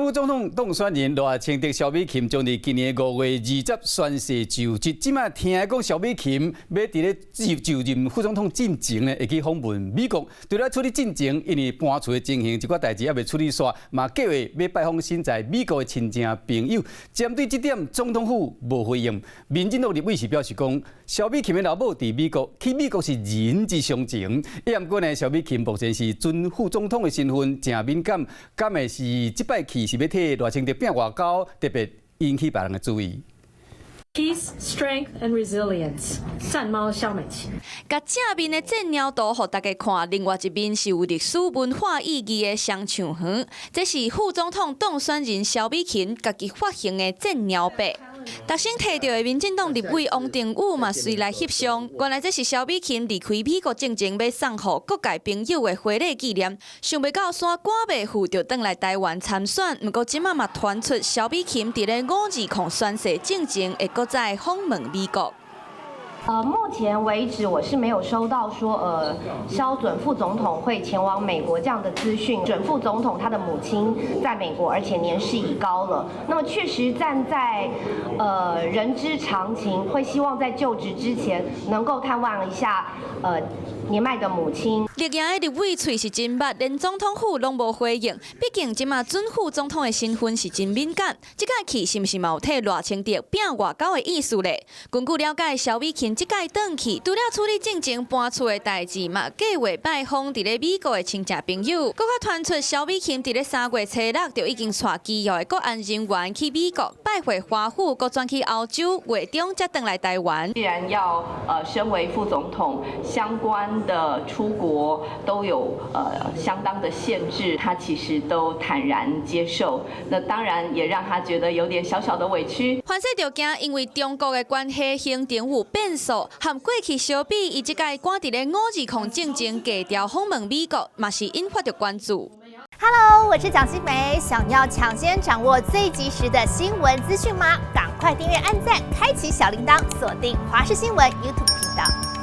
副總統當選人賴清德、蕭美琴將佇今年5月20宣誓就職。這馬聽講，蕭美琴欲佇咧就任副總統進前呢，會去訪問美國。除了處理進前，因為搬厝的情形，一寡代誌猶未處理煞，嘛計劃欲拜訪身在美國的親戚朋友。針對這點，總統府無回應。民進黨立委是表示講，蕭美琴的老母佇美國，去美國是人之常情。毋過呢，蕭美琴目前是準副總統的身份，誠敏感，敢會是這擺去是欲替賴清德拚外交，特別引起別人的注意。 Peace, strength and resilience。戰貓蕭美琴。共正面的戰貓圖予大家看，另外一面是有歷史文化意義的雙橡園。這是副總統當選人蕭美琴家己發行的戰貓幣。逐先提著的民進黨立委王定宇嘛隨來翕相。原來這是蕭美琴離開美國進前欲送予各界朋友的回禮紀念。想袂到煞趕袂赴就轉來台灣參選，毋過這馬嘛傳出蕭美琴佇咧520宣誓進前會閣再訪問美國。目前為止我是沒有收到說，蕭準副總統會前往美國這樣的資訊。準副總統他的母親在美國，而且年事已高了。那麼確實站在人之常情，會希望在就職之前能夠探望一下年邁的母親。綠營的立委喙是真密，連總統府攏無回應。畢竟這馬準副總統的身份是真敏感，這擺去是毋是嘛有替賴清德拚外交的意思咧？根據了解，蕭美琴這擺轉去，除了處理進前搬厝的代誌，嘛計劃拜訪佇咧美國的親戚朋友。閣較傳出蕭美琴佇咧3月初六就已經帶機要的國安人員去美國拜會華府，閣轉去歐洲，月中才轉來台灣。既然要身為副總統，相關的出國都有相當的限制，他其實都坦然接受。那當然也讓他覺得有點小小的委屈。番勢就驚，因為中國的關係行程有變數，和過去相比，伊這擺趕佇咧520進前低調訪問美國，嘛是引發著關注。 Hello，我是蔣新梅，想要搶先掌握最及時的新聞資訊嗎？趕快訂閱、按讚、開啟小鈴鐺，鎖定華視新聞 YouTube 頻道。